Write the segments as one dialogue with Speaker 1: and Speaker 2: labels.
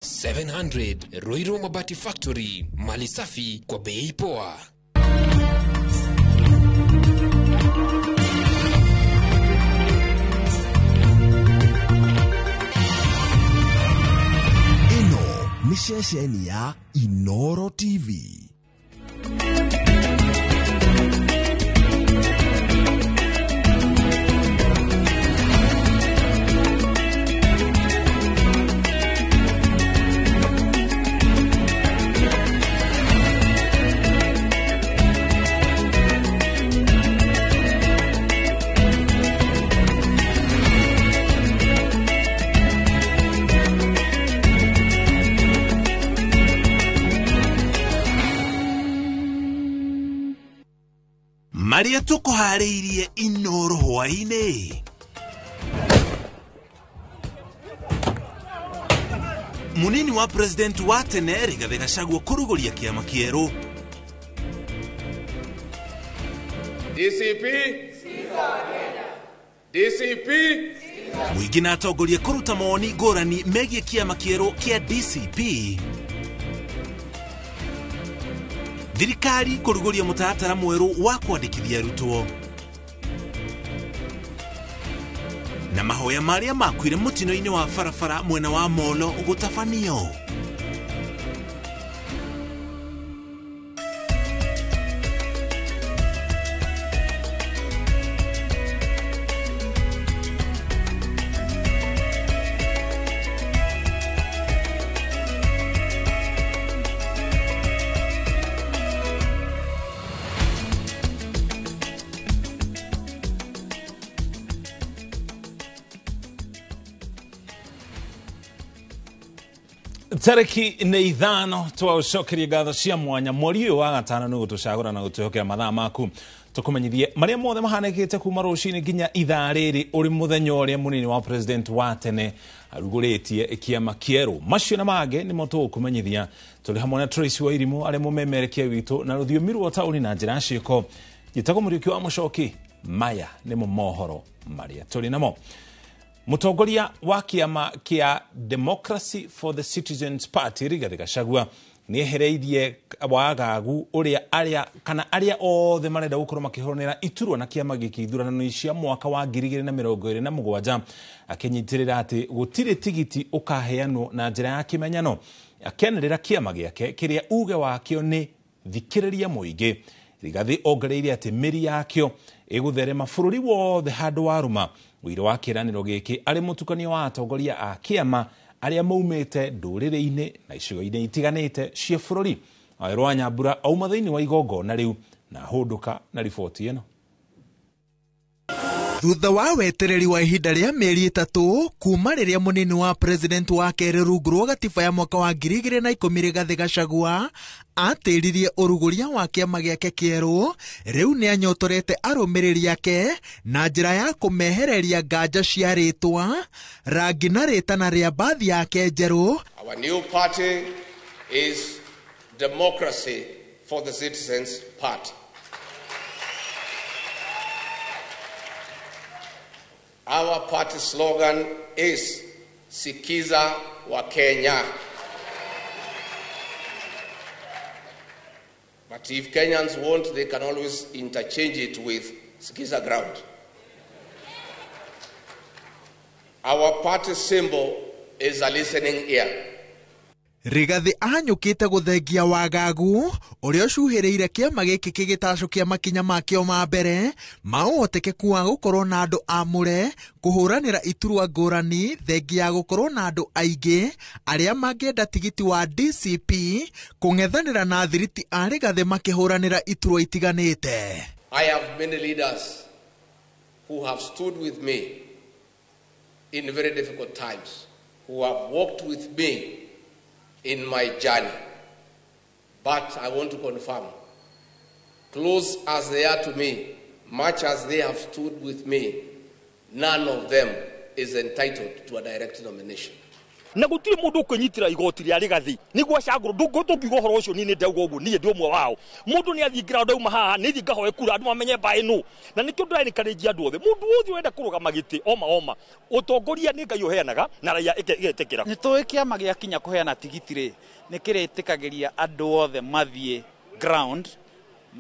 Speaker 1: 700. Ruiru Mabati Factory, mali safi kwa bei poa.
Speaker 2: Ĩno nĩ ceceni ya Inoro TV.
Speaker 3: Marĩa tũkũharĩirie Inoro hwaĩ-inĩ. Munini wa president wa tene Rigathĩ Gachagua kũrugũria kĩama kĩerũ.
Speaker 4: DCP DCP.
Speaker 3: Mũingĩ na atongoria kũruta mawoni ngũrani megiĩ kĩama kĩerũ kĩa DCP. Thirikari kũrugũria mũtaratara mwerũ wa kwandĩkithia arutwo. Na mahoya marĩa makuire mũtino-inĩ wa barabara mwena wa Molo gũtabanio.
Speaker 5: Tariki nĩ 5 twaũcokeria ngatho cia mwanya mweri ũyũ wa gatano nĩ gũtũcagũra na gũtwĩhokera mathaa maku tũkũmenyithie marĩa mothe mahanĩkĩte kuma rũcinĩ nginya ithaa rĩrĩ ũrĩ mũthenya ũrĩa mũnini wa president wa tene arugũrĩtie kĩama kĩerũ. Macio na mangĩ nĩmo tũgũkũmenyithia tũrĩ hamwe na Tracy Wairimu arĩa mũmemerekia witũ na rũthiomi rwa taũni na njĩra ya ciĩko. Njĩtagwo Mũriũki wa Mũcoki, maya nĩmo mohoro marĩa tũrĩ namo. Mũtongoria wa kĩama kĩa Democracy for the Citizens Party Rigathĩ Gachagua nĩ ehereirie wagagu ũrĩa arĩa kana arĩa othe marenda gũkorwo makĩhũranĩra iturwa na kĩama gĩkĩ ithurano cia mwaka wa 2027, akĩnyitĩrĩra atĩ gũtirĩ tigiti ũkaheanwo na njĩra ya kĩmenyano. Akĩanĩrĩra kĩama gĩake kĩrĩa uge wakĩo nĩ thikĩrĩria mũingĩ. Rigathĩ ongereire atĩ mĩri yakĩo ĩgũtherema bũrũri wothe handũ warũma. Ũira wa kĩĩranĩro gĩkĩ arĩ mũtukanio wa atongoria a kĩama arĩa maumĩte ndũrĩrĩ-inĩ na icigo-inĩ itiganĩte cia bũrũri. Wawerũ wa Nyambura auma thĩinĩ wa igongona rĩu na hũndũka na riboti ĩno.
Speaker 6: Thutha wa wetereri wa ihinda rĩa mĩeri 3 kuma rĩrĩa mũnini wa president wa kerĩ rungu rwa gatiba ya mwaka wa 2010 Rigathĩ Gachagua atĩririe ũrugũria wa kĩama gĩake kĩerũ, rĩu nĩ anyotorete arũmĩrĩri ake na njĩra ya kũmehereria nganja cia rĩtwa, rangi na rĩtana rĩa mbathi yake njerũ.
Speaker 4: Our new party is Democracy for the Citizens Party. Our party slogan is Sikiza wa Kenya. But if Kenyans want, they can always interchange it with Sikiza ground. Our party symbol is a listening ear.
Speaker 6: Rigathĩ ahanyũkĩte gũthengia wagagu ũrĩa ũcuhĩrĩire kĩama gĩkĩ kĩgĩtacũkia makinya makĩo ma mbere ma ũhotekeku wa gũkorwo na andũ amũre kũhũranĩra iturwa ngũrani, thengia ya gũkorwo na andũ aingĩ arĩa mangĩenda tigiti wa DCP kũng'ethanĩra na thiriti a Rigathĩ makĩhũranĩra iturwa itiganĩte.
Speaker 4: I have many leaders who have stood with me in very difficult times, who have walked with me in my journey. But I want to confirm, close as they are to me, much as they have stood with me, none of them is entitled to a direct nomination.
Speaker 7: Na gutire mundu ukwinyitira igoti ria Rigathi niguo acagurwo ndungiuga uhoro ucio ni ndauga uguo nie ndi umwe wao. Mundu ni athii ground auma haha ni thii ngahoe kura andu mamenye mbaĩ nu, na nikio ndĩra-encourage andu othe mundu wothe urenda kurugama giti oma oma utongoria ni Ngai uheanaga na raia igetikira.
Speaker 8: Ni tũĩ kĩama gĩakinya kũheana tigiti rĩ nĩ kĩrĩtĩkagĩria andũ othe mathiĩ ground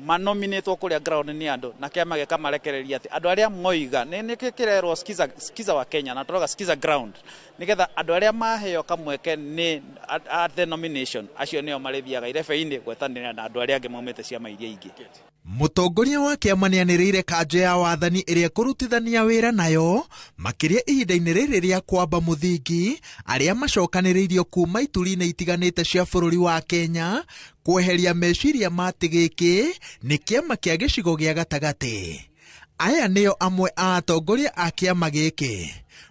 Speaker 8: manominĩtwo kũrĩa ground nĩ andũ, na kĩama gĩkamarekereria atĩ andũ arĩa moiga nĩ kĩrerwo skiza wa Kenya na tũroga skiza ground nĩgetha andũ arĩa maheo kamweke nĩ at the nomination acio nĩo marĩthiaga irebe-inĩ gwetanĩra na andũ arĩa angĩ maumĩte ciama iria ingĩ.
Speaker 6: Mũtongoria wa kĩama nĩanĩrĩire kanjũ ya wathani ĩrĩa ĩkũrutithania wĩra nayo makĩria ihinda-inĩ rĩrĩ rĩa kwamba mũthingi arĩa macokanĩrĩirio kuma ituri-inĩ itiganĩte cia bũrũri wa Kenya kweheria meciria ma atĩ gĩkĩ nĩ kĩama kĩa gĩcigo gĩa gatagatĩ. Aya nĩo amwe a atongoria a kĩama gĩkĩ.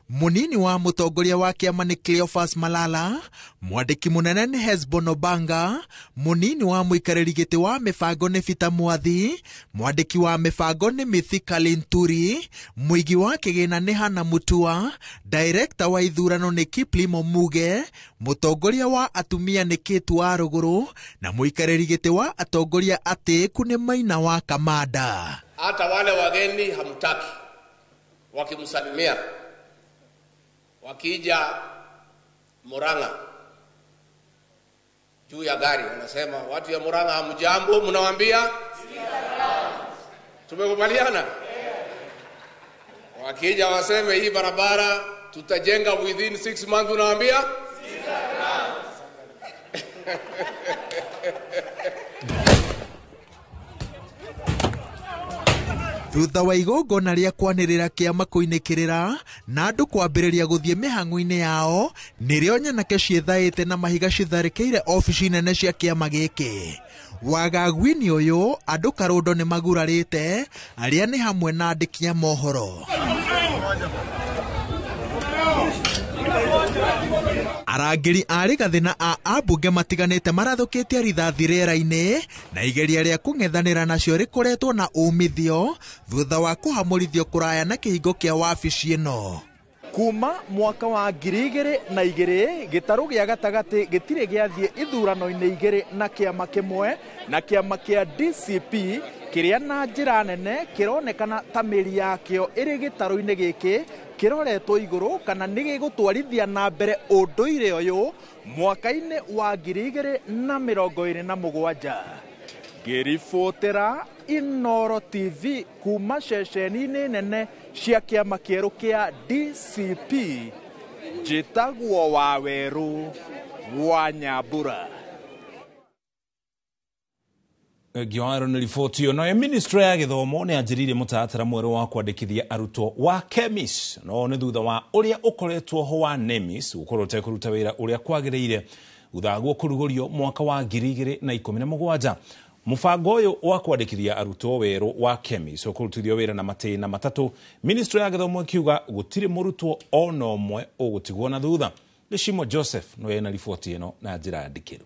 Speaker 6: Mũnini wa mũtongoria wa kĩama nĩ Cleophas Malala, mwandĩki mũnene nĩ Hesbon Obanga, mũnini wa mũikarĩri gĩtĩ wa mĩbango nĩ Peter Mwathi, mwandĩki wa mĩbango nĩ Mithika Linturi, mũigi wa kĩgĩna nĩ Hannah Mutua, director wa ithurano nĩ Kiplimo Muge, mũtongoria wa atumia nĩ Kate Warũgũrũ, na mũikarĩri gĩtĩ wa atongoria atĩĩku nĩ Maina wa Kamanda.
Speaker 4: Hata wale wageni hamtaki wakimsalimia wakija Murang'a juu ya gari wanasema watu ya Murang'a hamjambo, mnawaambia tumekubaliana. Wakija waseme hii barabara tutajenga within 6 months, unawaambia
Speaker 6: Thutha wa igongona rĩa kwanĩrĩra kĩama kũinĩkĩrĩra na andũ kwambĩrĩria gũthiĩ mĩhang'o-inĩ yao, nĩrĩo nyanake ciĩthaĩte na mahiga citharĩkĩire obici nene cia kĩama gĩkĩ. Wagagu-inĩ ũyũ andũ karũndo nĩ magurarĩte, arĩa nĩ hamwe na andĩki a mohoro. Arangĩri a Rigathĩ na a ambunge matiganĩte marathũkĩtie rithathi rĩera-inĩ na igeria rĩa kũng'ethanĩra nacio rĩkoretwo na umithio thutha wa kũhamũrithio kũraya na kĩhingo kĩa wabici ĩno.
Speaker 9: Kuma mwaka wa 2002 gĩtarũ gĩa gatagatĩ gĩtirĩ gĩathiĩ ithurano-inĩ igĩrĩ na kĩama kĩmwe, na kĩama kĩa DCP kĩrĩa na njĩra nene kĩronekana ta mĩri yakĩo ĩrĩ gĩtarũ-inĩ gĩkĩ kĩroretwo igũrũ kana nĩ gĩgũtwarithia na mbere ũndũire ũyũ mwaka-inĩ wa 2027. Ngĩribotera Inooro TV kuma ceceni-inĩ nene cia kĩama kĩerũ kĩa DCP, njĩtagwo Wawerũ wa Nyambura.
Speaker 5: Ngĩwaro nĩ riboti ĩyo. Nayo ministry ya gĩthomo nĩ yanjĩrĩirie mũtaratara mwerũ wa kwandĩkithia arutwo wa KEMIS, no nĩ thutha wa ũrĩa ũkoretwo ho wa NEMIS gũkorwo ũtekũruta wĩra ũrĩa kwagĩrĩire thutha waguo kũrugũrio mwaka wa 2017. Mũbango ũyũ wa kwandĩkithia arutwo werũ wa KEMIS ũkũrutithio wĩra na matĩna matatũ, ministry ya gĩthomo ĩkiuga gũtirĩ mũrutwo ona ũmwe ũgũtigwo na thutha. Gĩcimo Joseph no ena riboti ĩno na njĩra ndikĩru.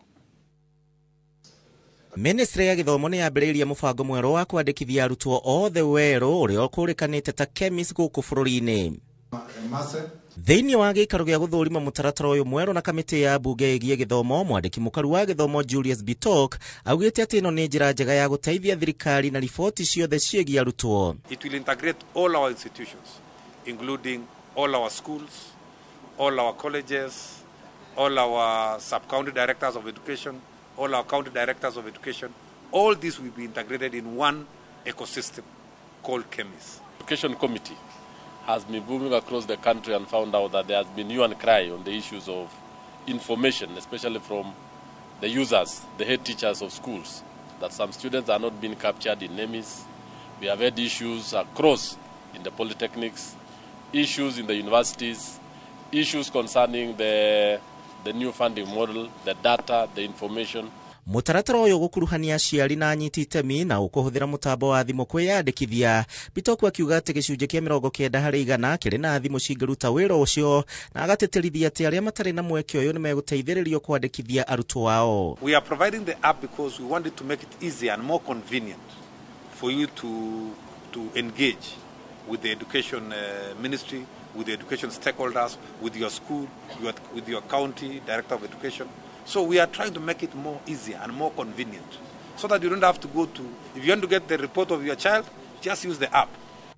Speaker 10: Ministry ya gĩthomo nĩ yambĩrĩirie mũbango mwerũ wa kwandĩkithia arutwo othe werũ ũrĩa ũkũrĩkanĩte ta KEMIS gũkũ bũrũri-inĩ. Thĩinĩ wa gĩikaro gĩa gũthũrima mũtaratara ũyũ mwerũ na kamĩtĩ ya mbunge ĩgiĩ gĩthomo, mwandĩki mũkaru wa gĩthomo Julius Bitok augĩte atĩ ĩno nĩ njĩra njega ya gũteithia thirikari na riboti ciothe ciĩgiĩ arutwo.
Speaker 11: It will integrate all our institutions, including all our schools, all our colleges, all our sub-county directors of education, all our county directors of education. All this will be integrated in one ecosystem called KEMIS.
Speaker 12: Education Committee has been moving across the country and found out that there has been hue and cry on the issues of information, especially from the users, the head teachers of schools, that some students are not being captured in NEMIS. We have had issues across in the polytechnics, issues in the universities, issues concerning the new funding model, the data, the information.
Speaker 10: Mũtaratara ũyũ ũgũkuruhania aciari na anyiti itemi na ũkũhũthĩra mũtambo wa thimũ kwĩyandĩkithia. Bitoku akiuga atĩ gĩcunjĩ kĩa 90% kĩrĩ na thimũ cingĩruta wĩra ũcio, na agatĩtĩrithia atĩ arĩa matarĩ na mweke ũyũ nĩmegũteithĩrĩrio kwandĩkithia arutwo ao.
Speaker 11: We are providing the app because we wanted to make it easier and more convenient for you to engage with the education ministry, with the education stakeholders, with your school, with your county director of education. So we are trying to make it more easier and more convenient so that you don't have to go to, if you want to get the report of your child, just use the app.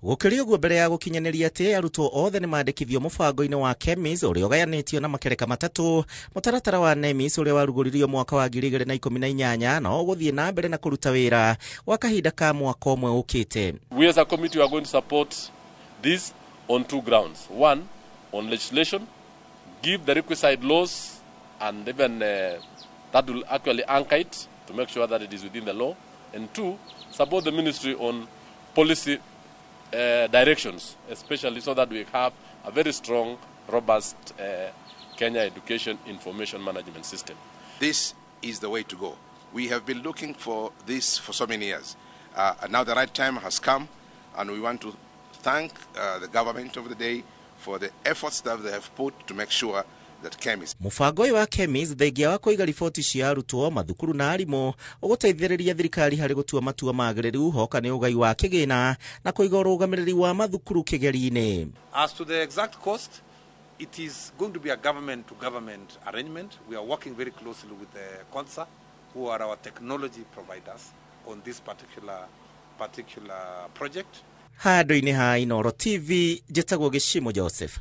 Speaker 10: Gũkĩrĩ ũguo mbere ya gũkinyanĩria atĩ arutwo othe nĩ mandĩkithio mũbango-inĩ wa KEMIS ũrĩa ũgayanĩtio na makereka matatũ, mũtaratara wa NEMIS ũrĩa warugũririo mwaka wa 2018 no ũgũthiĩ na mbere na kũruta wĩra gwa kahinda ka mwaka ũmwe ũkĩte.
Speaker 12: We as a committee are going to support this on two grounds. One, on legislation, give the requisite laws and even that will actually anchor it to make sure that it is within the law. And two, support the ministry on policy directions, especially so that we have a very strong, robust Kenya Education Information Management System.
Speaker 13: This is the way to go. We have been looking for this for so many years. And now the right time has come, and we want to thank the government of the day for the efforts that they have put to make sure that KEMIS.
Speaker 10: Mũbango ũyũ wa KEMIS thengia wa kũiga riboti cia arutwo, mathukuru na arimũ ũgũteithĩrĩria thirikari harĩ gũtua matua magĩrĩru hoka nĩ ũgai wa kĩgĩna na kũiga ũrũgamĩrĩri wa mathukuru kĩgeri-inĩ.
Speaker 11: As to the exact cost, it is going to be a government to government arrangement. We are working very closely with the CONSA, who are our technology providers on this particular project.
Speaker 10: Handũ-inĩ ha Inooro TV, njĩtagwo Gĩcimo Joseph.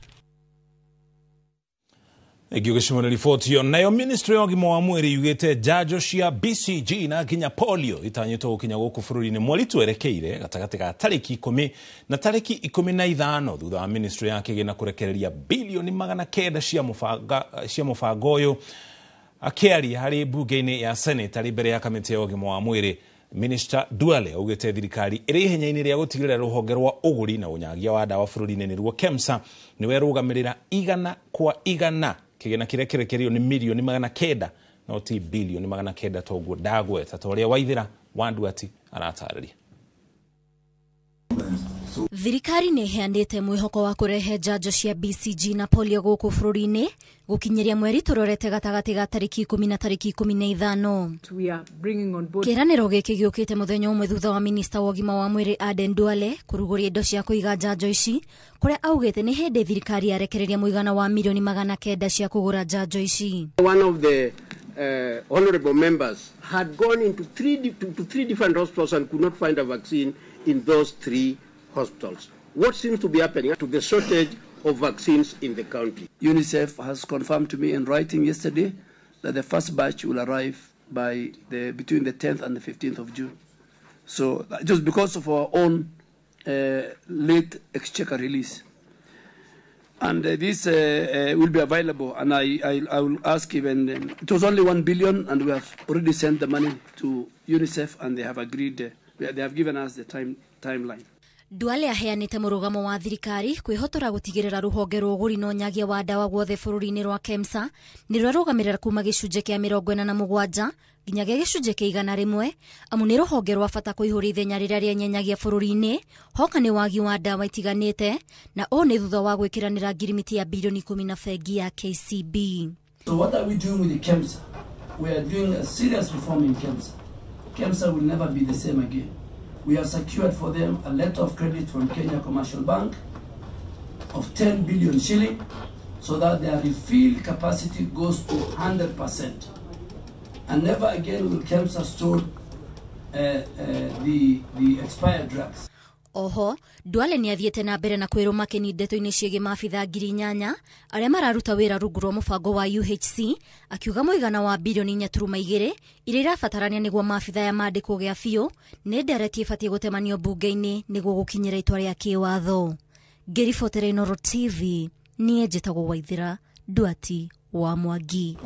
Speaker 5: Thengiũ Gĩcimo nĩ riboti ĩyo. Nayo ministry ya ũgima wa mwĩrĩ yugĩte njanjo cia BCG na nginya polio itanyĩtwo gũkinya gũkũ bũrũri-inĩ mweri twerekeire gatagatĩ ga tarĩki 10 na tarĩki 15 thutha wa ministry ya kĩgĩna kũrekereria bilioni 900 cia mũbango ũyũ. Akĩaria harĩ mbunge-inĩ ya Senate arĩ mbere ya kamĩtĩ ya ũgima wa mwĩrĩ, Minister Duale augĩte thirikari ĩrĩ ihenya-inĩ rĩa gũtigĩrĩra rũhonge rwa ũgũri na ũnyagia wa ndawa bũrũri-inĩ nĩruo KEMSA nĩwe rũgamĩrĩra 100 kwa 100 kĩgĩna kĩrĩa kĩrekereirio nĩ mirioni 900 no ti bilioni 900 toguo ndagweta ta ũrĩa Waithĩra wa Nduati aratarĩria.
Speaker 14: Thirikari nĩ ĩheanĩte mwĩhoko wa kũrehe njanjo cia BCG na polio gũkũ bũrũri-inĩ gũkinyĩria mweri tũrorete gatagatĩ ga tarĩki 10 na tarĩki 15. Kĩĩranĩro gĩkĩ gĩũkĩte mũthenya ũmwe thutha wa minista wa ũgima wa mwĩrĩ Aden Duale kũrugũria indo cia kũiga njanjo ici, kũrĩa augĩte nĩ hĩndĩ thirikari yarekereria mũigana wa milioni 900 cia kũgũra njanjo ici.
Speaker 15: One of the honorable members had gone into three different hospitals and could not find a vaccine in those three hospitals. What seems to be happening to the shortage of vaccines in the country?
Speaker 16: UNICEF has confirmed to me in writing yesterday that the first batch will arrive by between the 10th and the 15th of June. So just because of our own late exchequer release. And this will be available, and I will ask even, it was only 1 billion, and we have already sent the money to UNICEF, and they have agreed, they have given us the timeline.
Speaker 14: Duale aheanĩte mũrũgamo wa thirikari kwĩhotora gũtigĩrĩra rũhonge rwa ũgũri na ũnyagia wa ndawa guothe bũrũri-inĩ rwa KEMSA nĩ rwarũgamĩrĩra kuma gĩcunjĩ kĩa 47 nginya gĩa gĩcunjĩ kĩa 100 amu nĩ rũhonge rwa bata kũihũria ithenya rĩrĩa rĩenyenyagia bũrũri-inĩ hoka nĩ wagi wa ndawa itiganĩte, na ũũ nĩ thutha wa gwĩkĩranĩra ngirimiti ya bilioni 10 na bengi ya KCB.
Speaker 16: So what are we doing with the KEMSA? We are doing a serious reform in KEMSA. KEMSA will never be the same again. We have secured for them a letter of credit from Kenya Commercial Bank of 10 billion shilling so that their refill capacity goes to 100%. And never again will KEMSA store the expired drugs.
Speaker 14: Oho, Duale nĩ athiĩte na mbere na kwĩrũma kĩni ndeto-inĩ ciĩgiĩ maabitha 8,000 arĩa mararuta wĩra rungu rwa mũbango wa UHC, akiuga mũigana wa bilioni 4.2 iria irabatarania nĩguo maabitha ya mandĩkwo gĩa biũ nĩ ndereti ĩbatiĩ gũtemanio mbunge-inĩ nĩguo gũkinyĩra itua rĩa kĩwatho. Ngĩribotera Inooro TV, niĩ njĩtagwo Waithĩra Nduati wa Mwangi.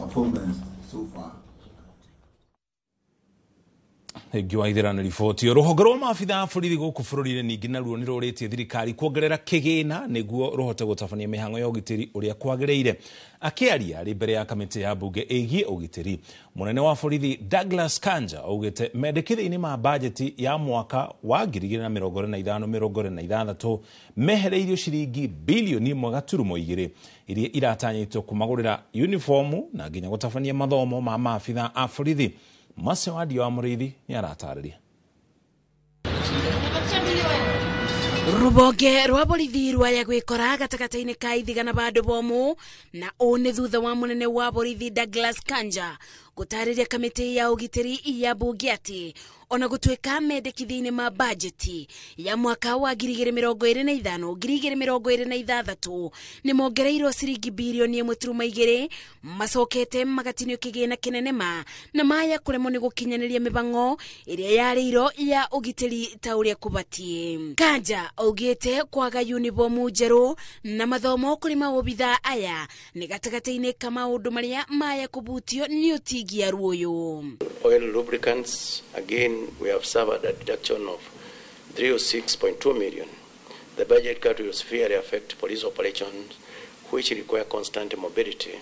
Speaker 5: Thengiũ Waithĩra nĩ riboti. Rũhonge rwa maabitha a borithi gũkũ bũrũri-inĩ ningĩ naruo nĩ rũrĩtie thirikari kuongerera kĩgĩna nĩguo rũhote gũtabania mĩhang'o ya ũgitĩri ũrĩa kwagĩrĩire. Akĩaria arĩ mbere ya kamĩtĩ ya mbunge ĩgiĩ ũgitĩri, mũnene wa borithi Douglas Kanja augĩte mendekithia-inĩ ma bajeti ya mwaka wa 2025-2026 mehereirio ciringi bilioni 1.2 iria iratanyĩtwo kũmagũrĩra uniformu na nginya gũtabania mathomo ma maabitha a borithi. Masewadio wa Mũrĩithi nĩ aratarĩria.
Speaker 17: Rubonge rwa borithi rwaya gwikora gatagatĩ-inĩ ka ithiga na bandu bomu na ũũ nĩ thutha wa munene wa borithi Douglas Kanja gũtarĩria kamĩtĩ ya ũgitĩri ya bunge atĩ ona gũtuĩka mendekithia-inĩ ma bajeti ya mwaka wa 2025 2026 nĩ mongereirwo ciringi birioni 1.2 macokete magatinio kĩgĩna kĩnene ma na maya kũremwo nĩ gũkinyanĩria mĩbango ĩrĩa yarĩirwo ya ũgitĩri ta ũrĩa kũbatiĩ. Kanja augĩte kwaga unibomu njerũ na mathomo kũrĩ maobitha aya nĩ gatagatĩ-inĩ ka maũndũ marĩa maya kũbutio nĩ ũtingia ruoyo.
Speaker 18: Oil lubricants, again, we have suffered a deduction of 306.2 million. The budget cut will severely affect police operations, which require constant mobility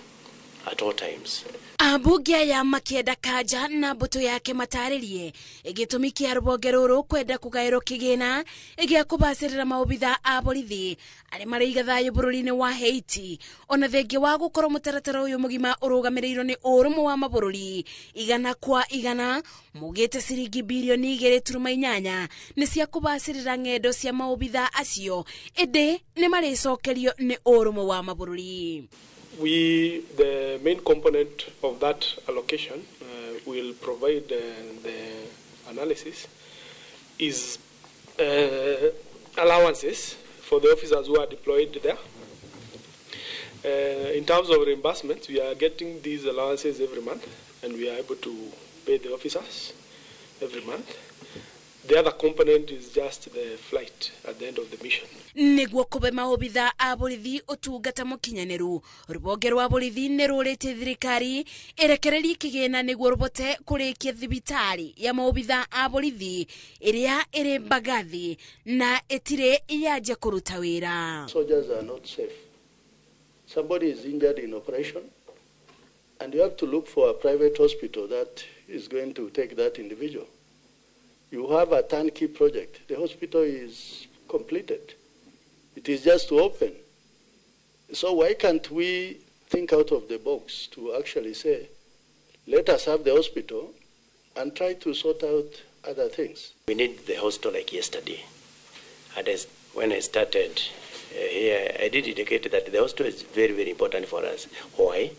Speaker 18: at all times.
Speaker 17: Ambunge aya makĩenda Kanja na mbũtũ yake matarĩrie gĩtũmi kĩa rũhonge rũrũ kwenda kũgaĩrwo kĩgĩna gĩa kũbacĩrĩra maobitha a borithi arĩa maraiga thayũ bũrũri-inĩ wa Haiti ona thengia wa gũkorwo mũtaratara ũyũ mũgima ũrũgamĩrĩirwo nĩ ũrũmwe wa mabũrũri 100% mugĩte ciringi birioni 2.8 nĩ cia kũbacĩrĩra ng'endo cia maobitha acio ĩndĩ nĩ marĩcokerio nĩ ũrũmwe wa mabũrũri.
Speaker 19: The main component of that allocation will provide the analysis is allowances for the officers who are deployed there. In terms of reimbursements, we are getting these allowances every month, and we are able to pay the officers every month. The other component is just the flight at the end of the mission.
Speaker 17: Nĩguo kũbe maobitha a borithi ũtungata mũkinyanĩru rũhonge rwa borithi nĩ rũrĩtie thirikari ĩrekererie kĩgĩna nĩguo rũbote kũrĩkia thibitarĩ ya maobitha a borithi ĩrĩa ĩrĩ Mbagathi na ĩtirĩ yanjia kũruta wĩra.
Speaker 20: Soldiers are not safe. Somebody is injured in operation and you have to look for a private hospital that is going to take that individual. You have a turnkey project. The hospital is completed. It is just to open. So why can't we think out of the box to actually say, let us have the hospital and try to sort out other things?
Speaker 18: We need the hospital like yesterday. And as when I started here, I did indicate that the hospital is very, very important for us. Why?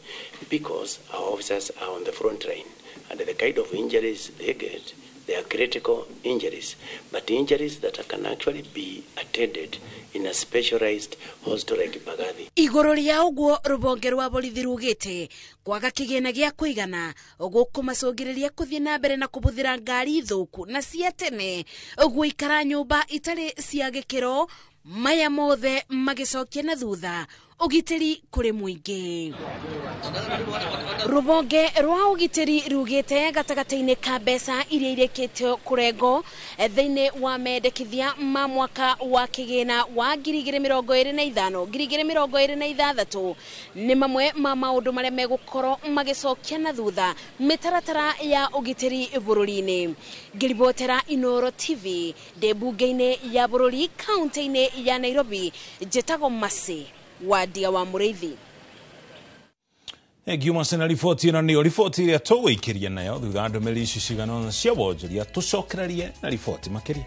Speaker 18: Because our officers are on the front line, and the kind of injuries they get, they are critical injuries, but injuries that can actually be attended in a specialized hospital like Mbagathi.
Speaker 17: Igũrũ rĩa ũguo rũhonge rwa borithi rugĩte kwaga kĩgĩna gĩa kũigana gũkũmacũngĩrĩria kũthiĩ na mbere na kũbũthĩra ngari thũku na cia tene gũikara nyũmba itarĩ cia gĩkĩro maya mothe magĩcokia na thutha ũgitĩri kũrĩ mũingĩ. Rũhonge rwa ũgitĩri rugĩte gatagatĩ-inĩ ka mbeca iria irĩkĩtio kũrengo thĩinĩ wa mendekithia ma mwaka wa kĩgĩna wa 2025 2026 nĩ mamwe ma maũndũ marĩa megũkorwo magĩcokia na thutha mĩtaratara ya ũgitĩri bũrũri-inĩ. Ngĩribotera Inooro TV ndĩ mbunge-inĩ ya bũrũri kaunti-inĩ ya Nairobi, njĩtagwo Mercy Wadia wa Mũrĩithi.
Speaker 5: Thengiũ Mercy na riboti ĩno nĩyo riboti ĩrĩa tũgũikĩria nayo thutha wa ndũmĩrĩri ici cigana ũna cia wonjoria tũcokererie na riboti makĩria.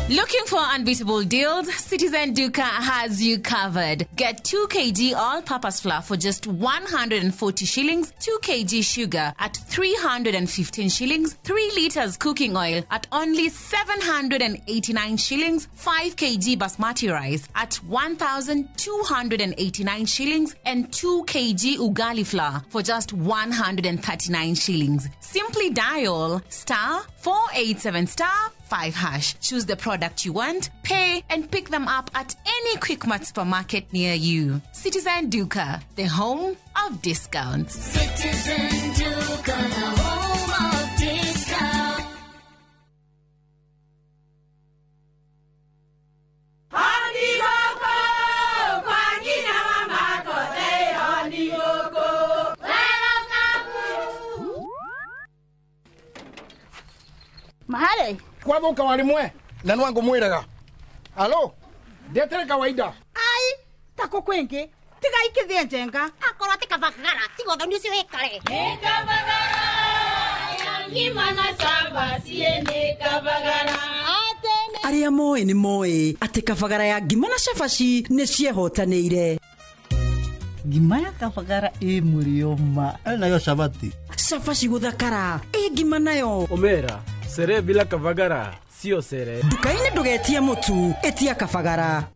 Speaker 21: Looking for unbeatable deals? Citizen Duka has you covered. Get 2 kg all-purpose flour for just 140 shillings, 2 kg sugar at 315 shillings, 3 liters cooking oil at only 789 shillings, 5 kg basmati rice at 1,289 shillings, and 2 kg ugali flour for just 139 shillings. Simply dial *487 *5#. Choose the product you want, pay, and pick them up at any Quickmart supermarket near you. Citizen Duka, the home of discounts.
Speaker 22: Citizen Duka, the home of discounts.
Speaker 23: Mahare
Speaker 24: kwathuka warimwe na nwangu mwiraga. Alo
Speaker 1: Ndetere kawaida.
Speaker 2: Ai, tako kwenge. Tiga ikithie njenga. Akorwo ti kabagara, tiga ũthoni ũcio wĩkare.
Speaker 22: Nĩ kabagara, ya ngima na cabaci nĩ kabagara.
Speaker 23: Arĩa moĩ nĩ moĩ atĩ kabagara ya ngima na cabaci nĩ ciehotanĩire.
Speaker 24: Ngima ya kabagara ĩ mũrĩo ma.
Speaker 20: Nayo cabati.
Speaker 23: Cabaci gũthakara ĩ ngima nayo.
Speaker 25: Omera, sere bila kabagara sio sere.
Speaker 23: Nduka-inĩ ndũgetie mũtu, ĩtia kabagara.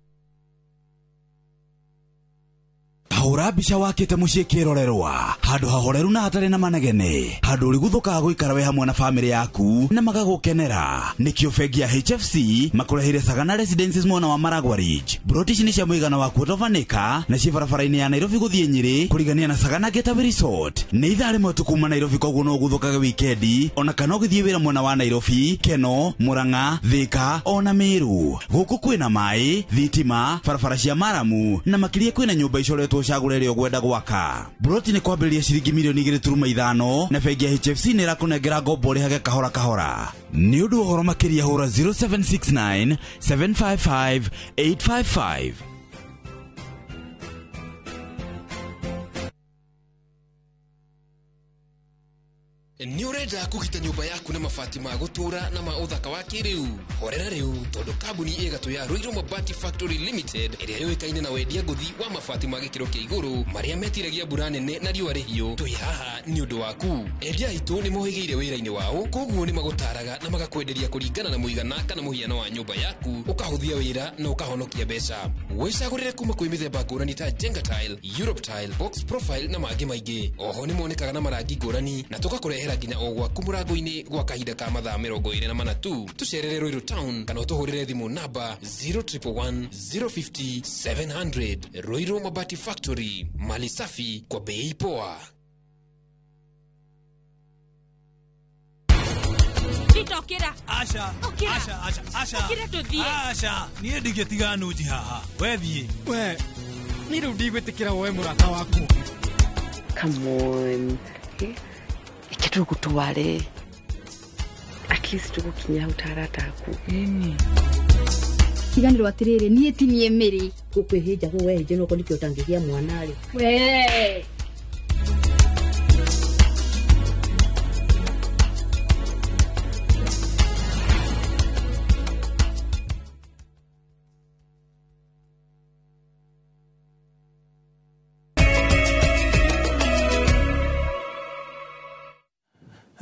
Speaker 26: Hũra mbica wakĩte mũciĩ kĩrorerwa handũ hahoreru na hatarĩ na manegene handũ ũrĩguthũkaga gũikara we hamwe na famĩlĩ yaku na magagũkenera. Nĩkĩo bengi ya HFC makũreheire Sagana Residences mwena wa Maragua Ridge. Broti ici nĩ cia mũigana wa quarter of an acre na ciĩ barabara-inĩ ya Nairobi gũthiĩ Nyĩrĩ kũrigania na Sagana Getaway Resort. Nĩ ithaa rĩmwe tu kuma Nairobi, koguo no ũguthũkage wikendi ona kana ũgĩthiĩ wĩra mwena wa Nairobi, Keno, Murang'a, Thika ona Meru. Gũkũ kwĩna maĩ, thitima, barabara cia maramu na makĩria kwĩna nyũmba icoretwo cagũre ĩrĩa ũgwenda gwaka. Broti nĩ kwambĩrĩria ciringi milioni 2.5 na bengi ya HFC nĩ ĩrakũnengera ngombo ũrĩhage kahora kahora. Nĩ ũndũ wa ũhoro makĩria hũra 0769 755 855.
Speaker 27: Nĩ ũrenda kũgita nyũmba yaku na mabati ma gũtũũra na ma ũthaka wa kĩrĩu? Horera rĩu tondũ kambuni ĩgatũ ya Ruiru Mabati Factory Limited ĩrĩa yũĩkaine na wendia ngũthi wa mabati ma gĩkĩro kĩa igũrũ marĩa metiragia mbura nene na riũa rĩhiũ, twĩ haha nĩ ũndũ waku. Endia aitũ nĩ mohĩgĩire wĩra-inĩ wao, koguo nĩ magũtaraga na magakwenderia kũringana na mũigana kana mũhiano wa nyũmba yaku, ũkahũthia wĩra na ũkahonokia mbeca. Wĩcagũrĩre kuma kwĩ mĩthemba ngũrani ta Jenga Tile, Europe Tile, Box Profile na mangĩ maingĩ. Oho nĩ monekaga na marangi ngũrani na tũgakũrehera nginya o gwaku mũrango-inĩ gwa kahinda ka mathaa 24 tu. Tũcerere Ruiru Town kana ũtũhũrĩre thimũ namba 0111 050 700. Ruiru Mabati Factory, mali safi kwa bei poa.
Speaker 28: Okira.
Speaker 29: Asha.
Speaker 28: Okira.
Speaker 29: Asha, Asha, Asha.
Speaker 28: Okira tuthie.
Speaker 29: Asha, niĩ ndingĩtiga nũnji haha. We thiĩ.
Speaker 1: We, niĩ rĩu ndigwĩtĩkĩra woe mũrata waku.
Speaker 30: Come on. Ike tũgũtware. At least tũgũkinya hau ta arata aku.
Speaker 31: Ĩni. Tiganĩrwo atĩrĩrĩ, niĩ ti niĩ mĩrĩ.
Speaker 32: Gũkwĩhĩnja kũu wehĩnje no korwo nĩkĩo ũtangĩgĩa mwana rĩ.
Speaker 31: We.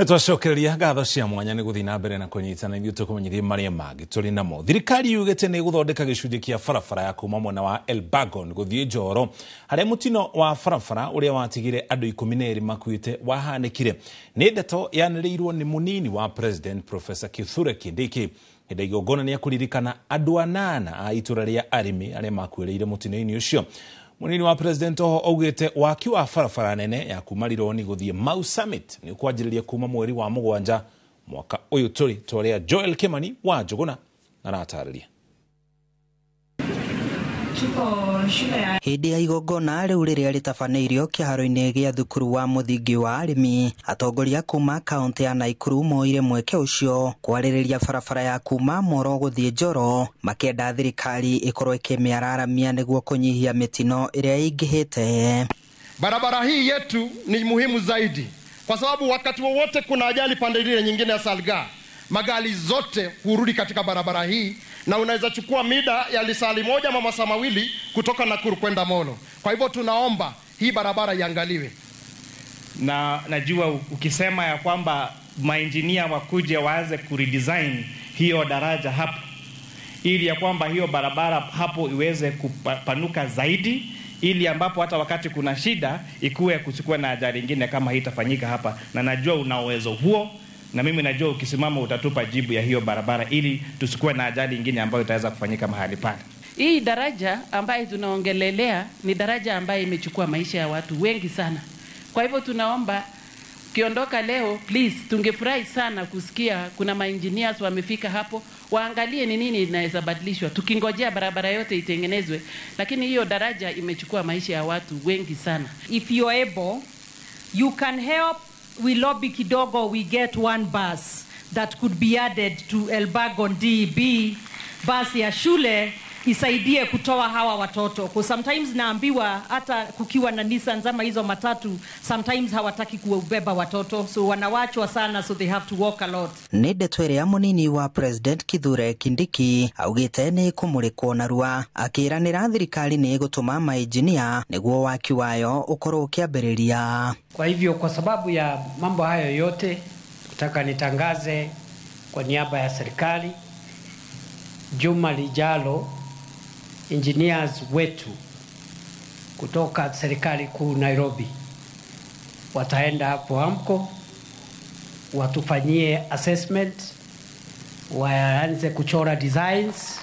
Speaker 5: Twacokereria ngatho cia mwanya nĩ gũthiĩ na mbere na kũnyitana ithuĩ tũkũmenyithie marĩa mangĩ tũrĩ namo. Thirikari yugĩte nĩ ĩgũthondeka gĩcunjĩ kĩa barabara ya kuma mwena wa Elbagon gũthiĩ Njoro harĩa mũtino wa barabara ũrĩa watigire andũ 12 makuĩte wahanĩkire. Nĩ ndeto yanĩrĩirwo nĩ mũnini wa President Professor Kithure Kindiki hĩndĩ ya igongona nĩ kũririkana andũ 8 a itũra rĩa arĩmi arĩa makuĩrĩire mũtino-inĩ ũcio. Munini wa President oho augĩte waki wa barabara nene ya kuma Rironi gũthiĩ Mau Summit nĩ kwanjĩrĩria kuma mweri wa 7 mwaka ũyũ tũrĩ torĩa Joel Kimani wa Njũgũna aratarĩria.
Speaker 33: Hĩndĩ ya igongona rĩu rĩrĩa rĩtabanĩirio kĩharo-inĩ gĩa thukuru wa mũthingi wa arĩmi, atongoria kuma kaunti ya Naikuru moire mweke ũcio kwarĩrĩria barabara ya kuma Moro gũthiĩ Njoro, makĩenda thirikari ĩkorwo ĩkĩmĩararamia nĩguo kũnyihia mĩtino ĩrĩa ĩingĩhĩte.
Speaker 34: Barabara hii yetu ni muhimu zaidi kwa sababu wakati wowote kuna ajali pande ile nyingine ya Salga, magari zote hurudi katika barabara hii na unaweza chukua mida ya lisali moja ama masaa mawili kutoka Nakuru kwenda Molo. Kwa hivyo tunaomba hii barabara iangaliwe.
Speaker 35: Na najua ukisema ya kwamba maengineer wakuje waanze kuredesign hiyo daraja hapo ili ya kwamba hiyo barabara hapo iweze kupanuka zaidi, ili ambapo hata wakati kuna shida ikuwe kusikuwe na ajali nyingine kama hii itafanyika hapa. Na najua una uwezo huo, na mimi najua ukisimama utatupa jibu ya hiyo barabara ili tusikuwe na ajali nyingine ambayo itaweza kufanyika mahali pale.
Speaker 36: Hii daraja ambayo tunaongelelea ni daraja ambayo imechukua maisha ya watu wengi sana. Kwa hivyo tunaomba kiondoka leo, please, tungefurahi sana kusikia kuna ma-engineers wamefika hapo, waangalie ni nini inaweza badilishwa. Tukingojea barabara yote itengenezwe, lakini hiyo daraja imechukua maisha ya watu wengi sana.
Speaker 37: If you are able, you can help. We lobby kidogo, we get one bus that could be added to Elbagon DEB, bus ya shule Isaidie kutoa hawa watoto. Kwa sometimes naambiwa hata kukiwa na Nissan ama hizo matatu, sometimes hawataki kuwabeba watoto, so wanawachwa sana, so they have to walk a lot.
Speaker 33: Nĩ ndeto ĩrĩa mũnini wa President Kithure Kindiki augĩte nĩ kũmũrĩkwo narua, akĩranĩra thirikari nĩ ĩgũtũma mainjinia nĩguo waki wayo ũkorwo ũkĩambĩrĩria.
Speaker 3: Kwa hivyo, kwa sababu ya mambo hayo yote, nataka nitangaze kwa niaba ya serikali, juma lijalo engineers wetu kutoka serikali kuu Nairobi wataenda hapo AMCO watufanyie assessment, waanze kuchora designs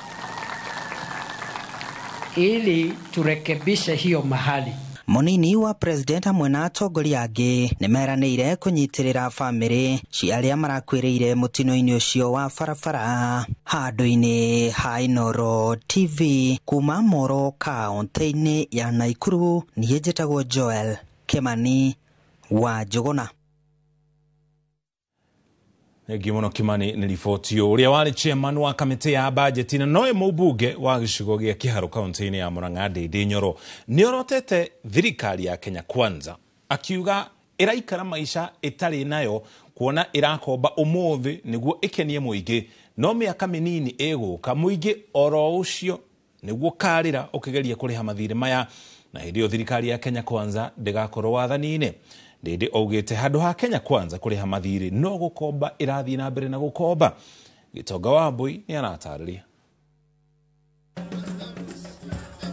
Speaker 3: ili turekebishe hiyo mahali.
Speaker 33: Mũnini wa President hamwe na atongoria angĩ nĩ meranĩire kũnyitĩrĩra bamĩrĩ cia arĩa marakuĩrĩire mũtino-inĩ ũcio wa barabara. Handũ-inĩ ha Inooro TV kuma Moro kaũntĩ-inĩ ya Naikuru, niĩ njĩtagwo Joel Kimani wa Njũgũna.
Speaker 5: Thengiũ mũno Kimani nĩ riboti ũrĩa warĩ chairman wa kamĩtĩ ya bajeti na nowe mũmbunge wa gĩcigo gĩa Kĩharũ kaũntĩ-inĩ ya Murang'a Ndindi Nyoro nĩorotete thirikari ya Kenya Kwanza akiuga ĩraikara maica ĩtarĩ nayo kuona ĩrakomba ũmũthĩ nĩguo ĩkenie mũingĩ, no mĩaka mĩnini ĩgũka mũingĩ oro ũcio nĩguo karĩra ũkĩgeria kũrĩha mathirĩ maya, na hĩndĩ ĩyo thirikari ya Kenya Kwanza ndĩgakorwo wathani-inĩ. Ndindi augĩte handũ ha Kenya Kwanza kũrĩha mathirĩ no gũkomba ĩrathiĩ na mbere na gũkomba. Gĩtonga wa Mbui nĩ aratarĩria.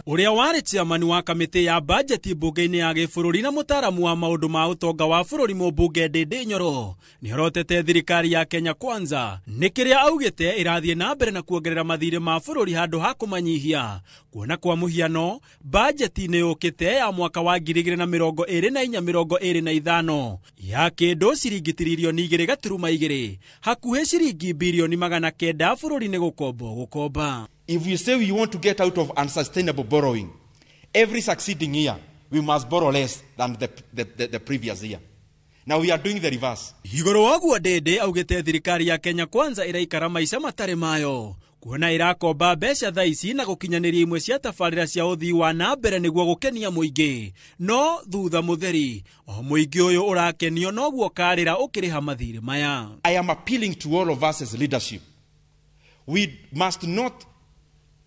Speaker 4: Ũrĩa warĩ chairman wa kamĩtĩ ya bajeti mbunge-inĩ ya gĩbũrũri na mũtaaramu wa maũndũ ma ũtonga wa bũrũri mũmbunge Ndindi Nyoro nĩorotete thirikari ya Kenya Kwanza nĩ kĩrĩa augĩte ĩrathiĩ na mbere na kuongerera mathirĩ ma bũrũri handũ ha kũmanyihia. Kuona kwa mũhiano bajeti nĩ yũkĩte ya mwaka wa 2024-2025 ya kĩndũ ciringi tiririoni 2.2 hakuhĩ ciringi birioni 900 bũrũri nĩ gũkombo gũkomba.
Speaker 6: If we say we want to get out of unsustainable borrowing, every succeeding year we must borrow less than the previous year. Now we are doing the reverse.
Speaker 4: Igũrũ waguo Ndindi augĩte thirikari ya Kenya Kwanza ĩraikara maica matarĩ mayo kuona ĩrakomba mbeca thaa ici na gũkinyanĩria imwe cia tabarĩra cia ũthii wa na mbere nĩguo gũkenia mũingĩ, no thutha mũtheri o mũingĩ ũyũ ũrakenio noguo karĩra ũkĩrĩha mathirĩ maya.
Speaker 6: I am appealing to all of us as leadership. We must not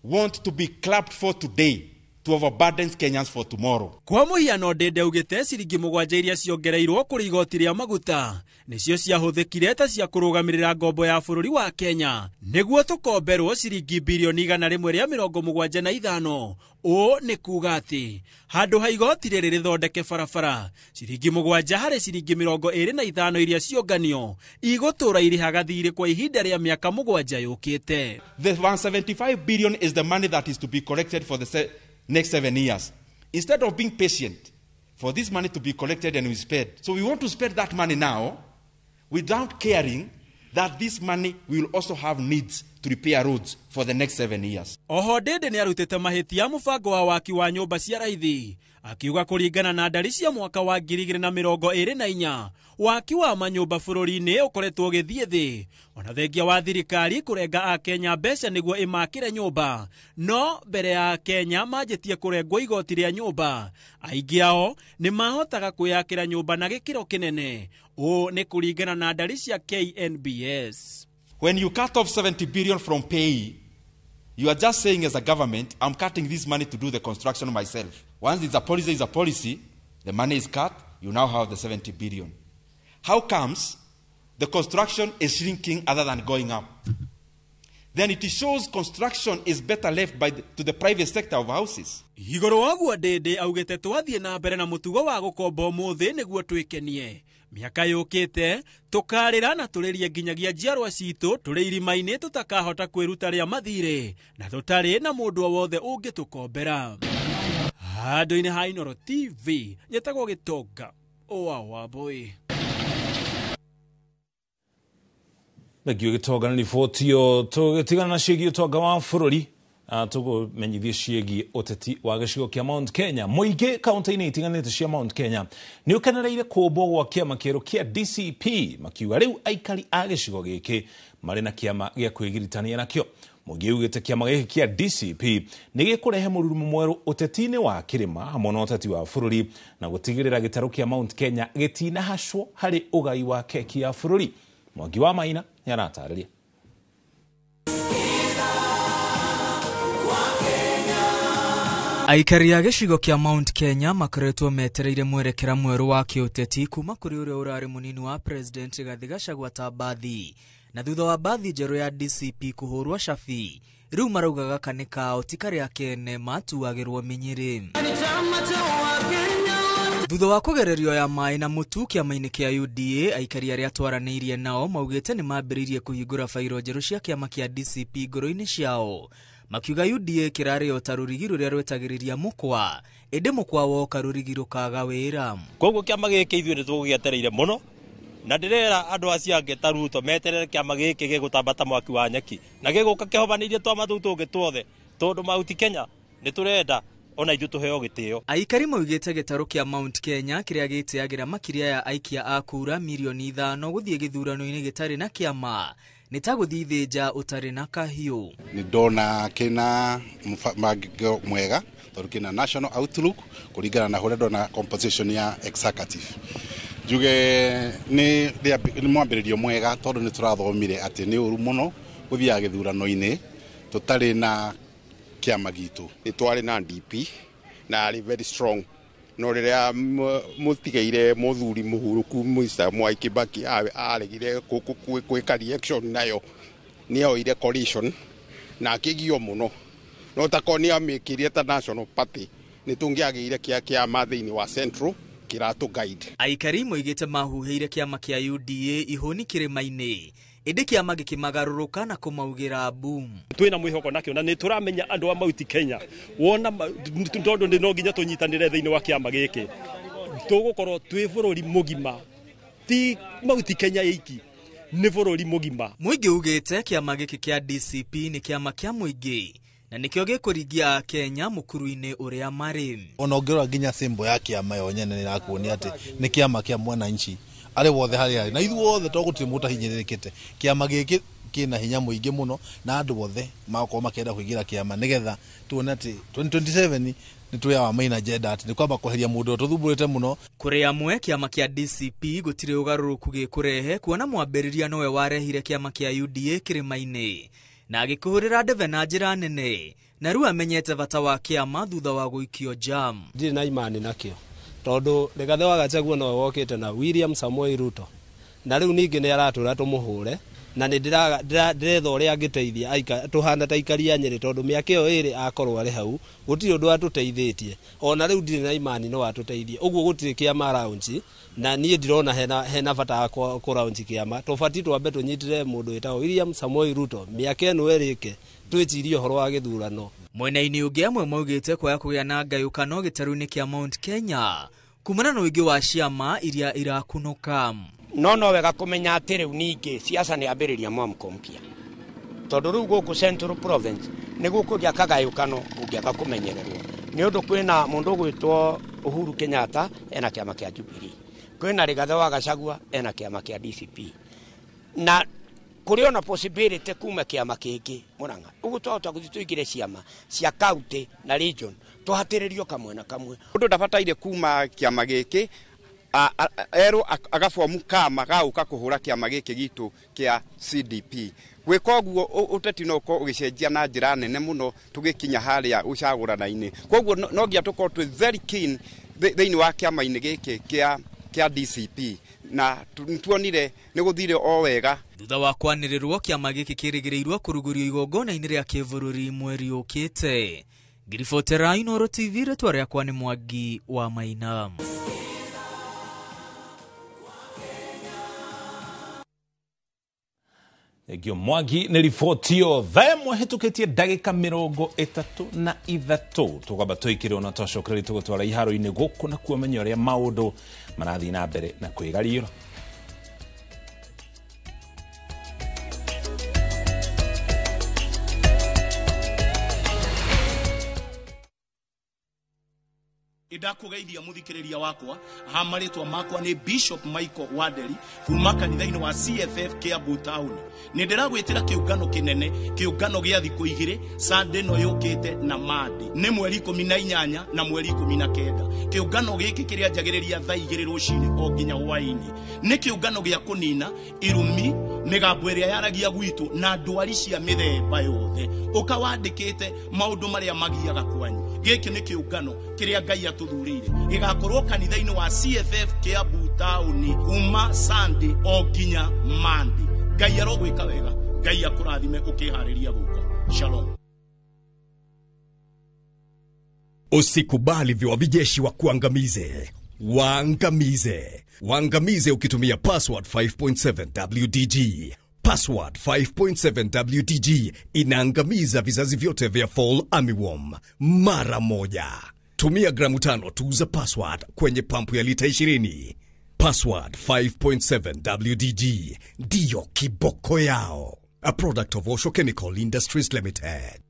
Speaker 6: want to be clapped for today to overburden Kenyans for tomorrow.
Speaker 4: Kwa mũhiano Ndindi augĩte ciringi 7 iria ciongereirwo kũrĩ igoti rĩa maguta nĩcio ciahũthĩkire ta cia kũrũgamĩrĩra ngombo ya bũrũri wa Kenya nĩguo tũkomberwo ciringi birioni 175. Ũũ nĩ kuuga atĩ handũ ha igoti rĩrĩ rĩthondeke barabara ciringi 7 harĩ ciringi 25 iria cionganio igũtũra irĩhaga thirĩ kwa ihinda rĩa mĩaka 7 yũkĩte.
Speaker 6: The 175 billion is the money that is to be collected for the next 7 years. Instead of being patient for this money to be collected and we spend. So we want to spend that money now without caring that this money will also have needs to repair roads for the next 7 years.
Speaker 4: Oho Ndindi nĩarutĩte mahĩtia mũbango wa waki wa nyũmba cia raithi akiuga kũringana na ndari cia mwaka wa 2024 waki wa manyũmba bũrũri-inĩ ũkoretwo ũgĩthiĩ thĩ ona thengia wa thirikari kũrenga akenya mbeca nĩguo ĩmakĩre nyũmba, no mbere ya akenya manjĩtie kũrengwo igoti rĩa nyũmba aingĩ ao nĩ mahotaga kwĩyakĩra nyũmba na gĩkĩro kĩnene. Ũũ nĩ kũringana na ndari cia KNBS.
Speaker 6: When you cut off 70 billion from pay, you are just saying as a government, I'm cutting this money to do the construction myself. Once it's a policy, it's a policy, the money is cut, you now have the 70 billion. How comes the construction is shrinking other than going up? Then it shows construction is better left to the private sector of houses.
Speaker 4: Igũrũ waguo Ndindi augĩte twathiĩ na mbere na mũtugo wa gũkomba ũmũthĩ nĩguo twĩkenie mĩaka yũkĩte tũkarĩra na tũrĩrie nginyagia njiarwa citũ tũrĩ irima-inĩ tũtakahota kwĩruta rĩa mathirĩ na tũtarĩ na mũndũ o wothe ũngĩtũkombera. Handũ-inĩ ha Inooro TV nyetagwo Gĩtonga wa Wambui.
Speaker 5: Thengio Gĩtonga nĩ riboti ĩyo. Tũgĩtigana na ciĩgiĩ ũtonga wa bũrũri tũkũmenyithie ciĩgiĩ ũteti wa gĩcigo kĩa Mount Kenya. Mũingĩ kaũntĩ-inĩ itiganĩte cia Mount Kenya nĩ ũkenereire kũũmbwo gwa kĩama kĩerũ kĩa DCP makiuga rĩu aikari a gĩcigo gĩkĩ marĩ na kĩama gĩa kwĩgiritania nakĩo. Mwangi augĩte kĩama gĩkĩ kĩa DCP nĩ gĩkũrehe mũrurumo mwerũ ũteti-inĩ wa kĩrĩma hamwe na ũteti wa bũrũri na gũtigĩrĩra gĩtarũ kĩa Mount Kenya gĩtinahacwo harĩ ũgai wa keki ya bũrũri. Mwangi wa Maina nĩaratarĩria.
Speaker 2: Aikari a gĩcigo kĩa Mount Kenya makoretwo metereire mwerekera mwerũ wa kĩũteti kuma kũrĩ ũrĩa ũrarĩ mũnini wa President Rigathi Gachagua ta Mbathi, na thutha wa mbathi njerũ ya DCP kũhũrwo cabi, rĩu marauga gaka nĩ kao ti karĩa kene matuagĩrwo mĩnyĩrĩ. Thutha wa kũgererio ya maĩ na mũtu kĩama-inĩ kĩa UDA, aikari arĩa twaranĩirie nao maugĩte nĩ mambĩrĩirie kũhingũra bairo njerũ cia kĩama kĩa DCP ngoro-inĩ ciao, makiuga UDA kĩrarĩ o ta rũrigi rũrĩa rwetagĩrĩria mũkwa, ĩndĩ mũkwa woka rũrigi rũkaga wĩra.
Speaker 7: Koguo kĩama gĩkĩ ithuĩ nĩ tũgũgĩetereire mũno, na ndĩrera andũ acio angĩ ta Ruto meterere kĩama gĩkĩ gĩgũtamba ta mwaki wa nyeki na gĩgũka kĩhobanĩirie twama tũu tũngĩ tuothe, tondũ Mount Kenya nĩ tũrenda ona ithuĩ tũheo gĩtĩo.
Speaker 2: Aikari maugĩte gĩtarũ kĩa Mount Kenya kĩrĩa gĩtĩagĩra makĩria ya aikia a kura mirioni 5 gũthiĩ gĩthurano-inĩ gĩtarĩ na kĩama nĩ ta gũthiĩ thĩnja ũtarĩ na kahiũ.
Speaker 8: Nĩ ndona kĩna mũbango mwega tondũ kĩna national outlook kũringana na ũrĩa ndona composition ya executive. Njuge nĩ mwambĩrĩrio mwega tondũ nĩ tũrathomire atĩ nĩ ũru mũno gũthiaga gĩthurano-inĩ tũtarĩ na kĩama gitũ.
Speaker 9: Nĩ twarĩ na DP na arĩ very strong, no rĩrĩa mũtigeire mũthuri mũhurũku Mr. Mwai Kibaki aregire gwĩka reaction nayo, nĩ oire coalition na akĩgio mũno, no takorwo nĩ amĩkĩrie ta National Party nĩ tũngĩagĩire kĩama thĩinĩ wa Central kĩratũ guide.
Speaker 2: Aikari moigĩte mahuhĩire kĩama kĩa UDA ihũni kĩrĩma-inĩ, ĩndĩ kĩama gĩkĩmagarũrũka na kũmaugĩra boom.
Speaker 10: Twĩna mwĩhoko nakĩo na nĩ tũramenya andũ a Mount Kenya wona tondũ nĩ no nginya tũnyitanĩre thĩinĩ wa kĩama gĩkĩ, tũgũkorwo twĩ bũrũri mũgima, ti Mount Kenya ĩiki, nĩ bũrũri mũgima.
Speaker 2: Mũingĩ ugĩte kĩama gĩkĩ kĩa DCP nĩ kĩama kĩa mũingĩ na nĩkĩo gĩkũringia Kenya mũkuru-inĩ ũrĩa marĩ.
Speaker 11: Ona ũngĩrora nginya symbol ya kĩama yo nyene nĩ ĩrakuonia atĩ nĩ kĩama kĩa mwananchi arĩ wothe harĩa arĩ, na ithuĩ othe to gũtirĩ mũndũ ũtahinyĩrĩrĩkĩte. Kĩama gĩkĩ kĩna hinya mũingĩ mũno na andũ othe magakorwo makĩenda kũingĩra kĩama nĩgetha tuone atĩ 2027 nĩ twĩ our main agenda atĩ nĩ kwamba kweheria mũndũ ũrĩa tũthumbũrĩte mũno.
Speaker 2: Kũrĩ amwe kĩama kĩa DCP gũtirĩ ũgarũrũku gĩkũrehe kuona mwambĩrĩria nowe warehire kĩama kĩa UDA kĩrĩma-inĩ na agĩkũhũrĩra ndebe na njĩra nene, na rĩu amenyete bata wa kĩama thutha wa gũikio jam.
Speaker 12: Ndirĩ na imani nakĩo tondũ Rigathi wa Gachagua nowe wokĩte na William Samoei Ruto, na rĩu ningĩ nĩ aratũra tũmũhũre, na nĩ ndĩretha ũrĩa angĩteithia tũhana ta aikari a Nyĩrĩ, tondũ mĩaka ĩyo ĩrĩ akorwo arĩ hau gũtirĩ ũndũ atũteithĩtie. Ona rĩu ndirĩ na imani no atũteithie, ũguo gũtirĩ kĩama launch, na niĩ ndirona hena bata wa kũ-launch kĩama. Tũbatiĩ twambe tũnyitĩre mũndũ wĩtagwo William Samoei Ruto mĩaka ĩno ĩrĩke, twĩcirie ũhoro wa gĩthurano.
Speaker 2: Mwena-inĩ ũngĩ amwe maugĩte kwaga kũgĩa na ngayũkano gĩtarũ-inĩ kĩa Mount Kenya kumana na ũingĩ wa ciama iria irakunũka.
Speaker 13: No wega kũmenya atĩ rĩu ningĩ siasa nĩ ambĩrĩria mwamũko mpya, tondũ rĩu gũkũ Central Province nĩ gũkũgĩa kagayũkano kũngĩaga kũmenyererwo, nĩ ũndũ kwĩna mũndũ ũgwĩtwo Uhuru Kenyatta ena kĩama kĩa Jubilee, kwĩna Rigathi wa Gachagua ena kĩama kĩa DCP, na kũrĩ ona possibility kuma kĩama kĩngĩ Murang'a. Ũguo twahota gũthiĩ tũingĩre ciama cia county na region tũhatĩrĩrio kamwe na kamwe.
Speaker 14: Mũndũ ndabataire kuma kĩama gĩkĩ erwo agabomu kama gagũka kũhũra kĩama gĩkĩ gitũ kĩa CDP. Gwĩka ũguo ũteti no ũkorwo ũgĩcenjia na njĩra nene mũno tũgĩkinya harĩa ũcagũrana-inĩ. Koguo no nginya tũkorwo twĩ very keen thĩinĩ wa kĩama-inĩ gĩkĩ kĩa DCP, na tuonire nĩ gũthire o wega.
Speaker 2: Thutha wa kwanĩrĩrwo kĩama gĩkĩ kĩrĩgĩrĩirwo kũrugũrio igongona-inĩ rĩa kĩbũrũri mweri ũkĩte. Ngiribotera Inooro TV, rĩtwa rĩakwa nĩ Mwangi wa Maina.
Speaker 5: Egio Mwangi nĩ riboti yo thaa ĩmwe hĩtũkĩtie ndagĩka 33 tũkwamba tũikĩrwo na twacokereria tũgũtwara iharo-inĩ gũkũ na kuo menya ũrĩa maũndũ marathiĩ na mbere na kwĩgariũra.
Speaker 1: Ndakugeithia muthikiriria wakwa ha marĩtwa makwa nĩ Bishop Michael Wanderi kuma kanitha-inĩ wa CFF Kiambu Town. Nĩ ndĩragwĩtĩra kĩũngano kĩnene, kĩũngano gĩa thikũ igĩrĩ, Sunday ĩno yũkĩte na Monday. Nĩ mweri 18 na mweri 19. Kĩũngano gĩkĩ kĩrĩanjagĩrĩria thaa 2 rũcinĩ o nginya hwaĩ-inĩ. Nĩ kĩũngano gĩa kũnina irumi, mĩgambo ĩrĩa yaragia gwitũ na ndwari cia mĩthemba yothe. Ũka wandĩkĩte maũndũ marĩa magiaga kwanyu. Gĩkĩ nĩ kĩũngano kĩrĩa Ngai atũthurĩire. Gĩgakorwo kanitha-inĩ wa CFF Kiambu Town kuma Sunday o nginya Monday. Ngai arogwĩka wega, Ngai akũrathime ũkĩharĩria gũka. Shalom.
Speaker 15: Usikubali viwavijeshi wa kuangamize. Waangamize. Waangamize ukitumia password 5.7 WDG. Password 5.7 WDG inaangamiza vizazi vyote vya fall armyworm mara moja. Tumia gramu 5 tu za password kwenye pampu ya lita 20. Password 5.7 WDG ndiyo kiboko yao. A product of Osho Chemical Industries Limited.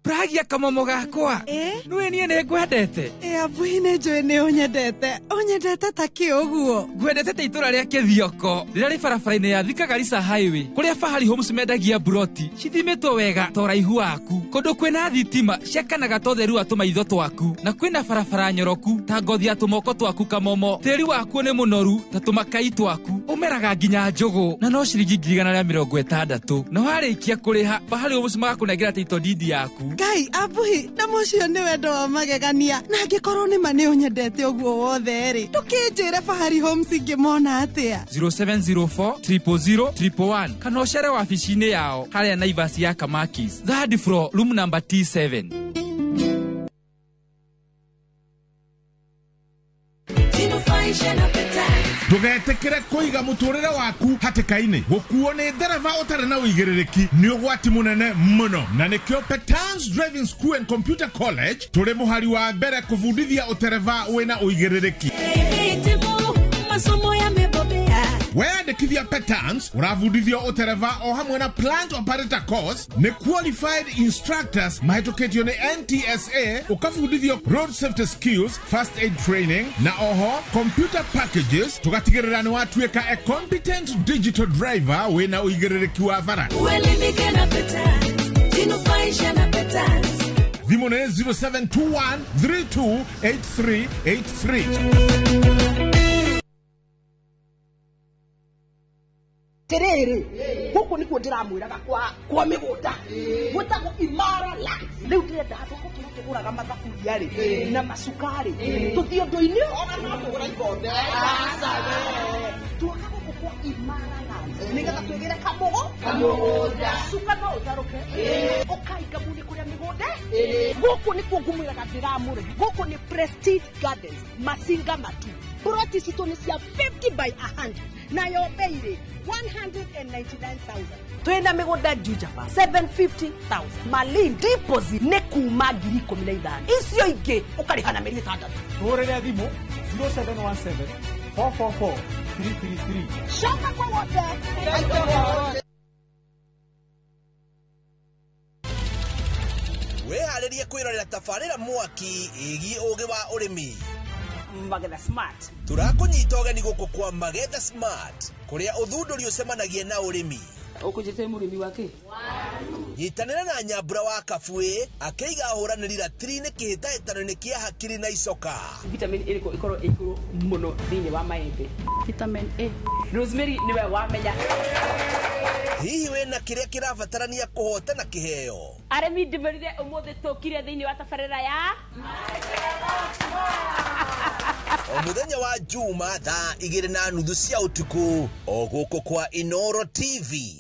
Speaker 16: Pragia kamomo gakwa. Nĩwe niĩ nĩ ngwendete.
Speaker 17: Abuhi nĩ njũĩ nĩ ũnyendete. Ũnyendete ta kĩ ũguo?
Speaker 16: Ngwendete ta itũra rĩa Kĩthioko rĩrĩa rĩ barabara-inĩ ya Thika Garissa Highway kũrĩa Fahari Homes mendagia buroti cithimĩtwo wega ta ũraihu waku, kũndũ kwĩna thitima ciakanaga ta ũtheru wa tũmaitho twaku, na kwĩna barabara nyoroku ta ngothi ya tũmoko twaku kamomo. Tĩri wakuo nĩ mũnoru ta tũmakai twaku, ũmeraga nginya njũgũ na no ciringi 160,000. Na warĩkia kũrĩha Fahari Homes magakũnengera title deed yaku.
Speaker 17: Ngai abuhi na mũcio nĩ wendo wa magegania, na angĩkorwo nĩ ma nĩ ũnyendete ũguo wothe rĩ, ndũkĩnjĩre Fahari Homes ingĩmona atĩa?
Speaker 16: 0704 000 111 kana ũcere wabici-inĩ yao harĩa Naivas ya Kamakis, third floor, room number T7.
Speaker 18: Ndũgetĩkĩre kũiga mũtũrĩre waku hatĩka-inĩ. Gũkuo nĩ ndereba ũtarĩ na ũigĩrĩrĩki nĩ ũgwati mũnene mũno, na nĩkĩo Petans Driving School and Computer College tũrĩ mũhari wa mbere kũbundithia ũtereba wĩna ũigĩrĩrĩki. Weyandĩkithia Petans ũrabundithio ũtereba o hamwe na plant operator course nĩ qualified instructors mahĩtũkĩtio nĩ NTSA, ũkabundithio road safety skills, first aid training na oho computer packages, tũgatigĩrĩra nĩ watuĩka a competent digital driver wĩna ũigĩrĩrĩki wa bara.
Speaker 19: Uelimike na Petans, jinufaishe na Petans.
Speaker 18: Thimũ nĩ 0721 328383.
Speaker 20: Terere guku nikuo ndiramwiraga kwa migunda gwetagwo Imara Lands. Riu ndirenda handu gũkĩra tũgũraga mathaburia rĩ na macukari tũthiĩ ũndũ-inĩ ona no tũgũra ikonde tuoka gũkũ kwa Imara Lands nĩgetha twĩgĩre kamũgũnda cuka no ũtarũke ũkainga muni kũrĩa mĩgũnda. Gũkũ nĩkuo ngũmwĩraga ndĩramũrĩha. Gũkũ nĩ Prestige Gardens Masinga Matu. Ploti citũ nĩ cia 50 by 100 nayo bei rĩ 199,000. Twĩna mĩgũnda Juja 750,000. Malindi deposit nĩ kuma 15,000. Icio ingĩ ũkarĩha na mĩeri 6.
Speaker 21: Tũhũrĩre thimũ 0717 444 333.
Speaker 20: Coka kwa wote.
Speaker 22: Wĩharĩrie kwĩrorera tabarĩra mwaki ĩgiĩ ũgĩ wa ũrĩmi.
Speaker 20: Magetha Smart.
Speaker 22: Tũrakũnyita ũgeni gũkũ kwa Magetha Smart kũrĩa ũthundũri ũcemanagia na ũrĩmi.
Speaker 23: Ũkũnjĩte mũrĩmi wake?
Speaker 22: Nyitanĩra na Nyambura wa Kabuĩ akĩiga ahũranĩri ratiri-inĩ kĩhĩtahĩtano-inĩ kĩa hakiri na icoka.
Speaker 23: Vitamin ĩrĩkũ ĩkorwo ĩ igũrũ mũno thĩinĩ wa maembe? Vitamin A. Rosemary nĩwe wamenya.
Speaker 22: Hihi wĩna kĩrĩa kĩrabatarania kũhotana kĩheo?
Speaker 23: Arĩmi ndĩmerire ũmũthĩ tũkire thĩinĩ wa tabarĩra ya
Speaker 22: O mũthenya wa Juma thaa 2:30 cia ũtukũ o gũkũ kwa Inoro TV.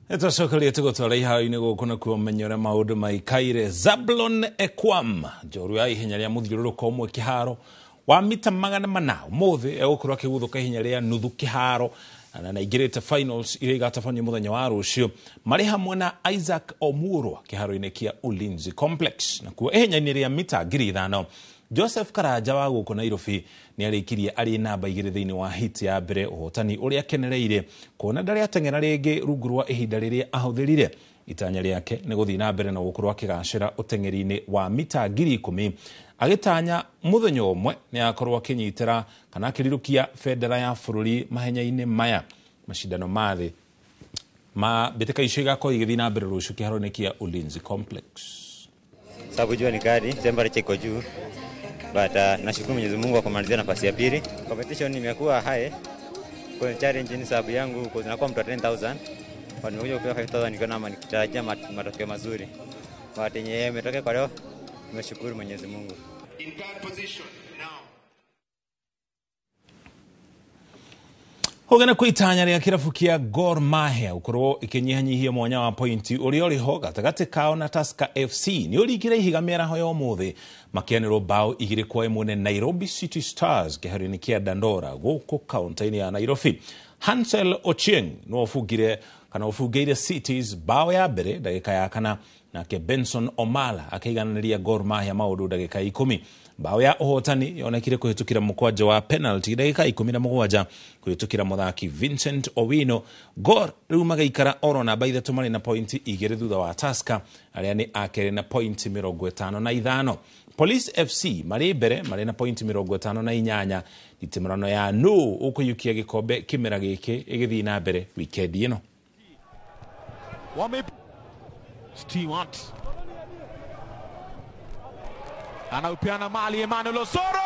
Speaker 5: Nĩtwacokeria tũgũtwara iharo-inĩ gũkũ nakuo ũmenye ũrĩa maũndũ maikaire. Zablon Ekwam njorua ya ihenya rĩa mũthiũrũrũko ũmwe kĩharo Wa mita 400 ũmũthĩ egũkorwo akĩguthũka ihenya rĩa nuthu kĩharo na naingĩrĩte finals iria igatabanio mũthenya wa rũciũ marĩ hamwe na Isaac Omurwa kĩharo-inĩ kĩa Ulinzi Complex. Nakuo ihenya-inĩ rĩa mita 5000 Joseph Karanja wa gũkũ Nairobi nĩ arĩkirie arĩ namba 2 thĩinĩ wa hit ya mbere, ũhotani ũrĩa akenereire kuona ndarĩ ateng'era rĩngĩ rungu rwa ihinda rĩrĩa ahũthĩrire. Itanya rĩake nĩ gũthiĩ na mbere na gũkorwo akĩgacĩra ũteng'eri-inĩ wa mita 10,000 agĩtanya mũthenya ũmwe nĩ akorwo akĩnyitĩra kana akĩrirũkia bendera ya bũrũri mahenya-inĩ maya. Macindano ma thĩ ma mbĩtĩka icio igakorwo igĩthiĩ na mbere rũciũ kĩharo-inĩ kĩa Ulinzi Complex.
Speaker 3: Sababu jua ni kali, temperature iko juu, but nashukuru Mwenyezi Mungu kwa kumalizia nafasi ya pili. Competition imekuwa high. Kwa challenge ni sababu yangu kwa nakuwa mtu wa 10,000. Kwa nimekuja kupewa 5,000 nikiwa na nikitarajia matokeo mazuri. But yenyewe imetokea kwa leo, nimeshukuru Mwenyezi Mungu.
Speaker 4: In third position now.
Speaker 5: Hogana kwitanya rĩa kĩrabu kĩa Gor Mahia ũkorwo ĩkĩnyihanyihia mwanya wa pointi ũrĩa ũrĩho gatagatĩ kao na Tusker FC nĩ ũringire ihiga mĩaraho ya ũmũthĩ makĩanĩrwo bao 2-1 nĩ Nairobi City Stars kĩharo-inĩ kĩa Dandora gũkũ kaunti-inĩ ya Nairobi. Hansel Ochieng nĩwe ũbungire kana ũbungĩire Cities bao ya mbere ndagĩka ya 4, nake Benson Omala akĩigananĩria Gor Mahia maũndũ ndagĩka 10. Bao ya ũhotani yonekire kũhĩtũkĩra mũkwanja wa penalty ndagĩka 17 kũhĩtũkĩra mũthaki Vincent Owino. Gor rĩu magaikara oro namba 3 marĩ na pointi 2 thutha wa Tusker arĩa nĩ akerĩ na pointi 55. Police FC marĩ mbere marĩ na pointi 58. Nditimũrano ya nũ ũkũiyũkia gĩkombe kĩmera gĩkĩ ĩgĩthiĩ na mbere wikendi ĩno.
Speaker 4: Stewart anaupeana mali Emmanuel Osoro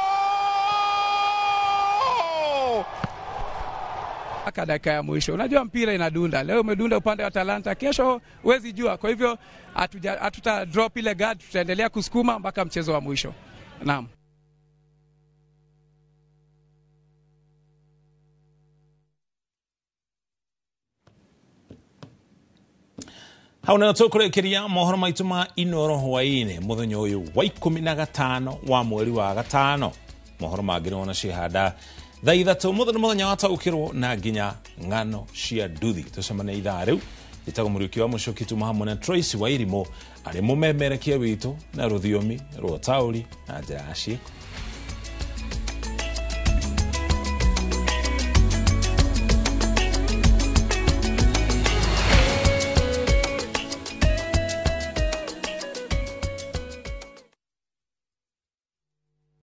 Speaker 6: mpaka dakika ya mwisho. Unajua mpira inadunda. Leo umedunda upande wa Talanta, kesho huwezi jua. Kwa hivyo hatuta drop ile guard, tutaendelea kusukuma mpaka mchezo wa mwisho. Naam.
Speaker 5: Hau nĩ tũkũrĩkĩria mohoro maitũ ma Inoro hwaĩ-inĩ mũthenya ũyũ wa 15 wa mweri wa 5. Mohoro mangĩ nĩwona ciĩhanda thaa 3 mũthenya mũthenya wataũkĩrwo na nginya ng'ano cia nduthi. Tũcemanie ithaa rĩu. Njĩtagwo Mũriũki wa Mũcuki, tuma hamwe na Tracy Wairimu arĩ mũmemerekia witũ na rũthiomi rwa taũri na njĩra ya ciĩko.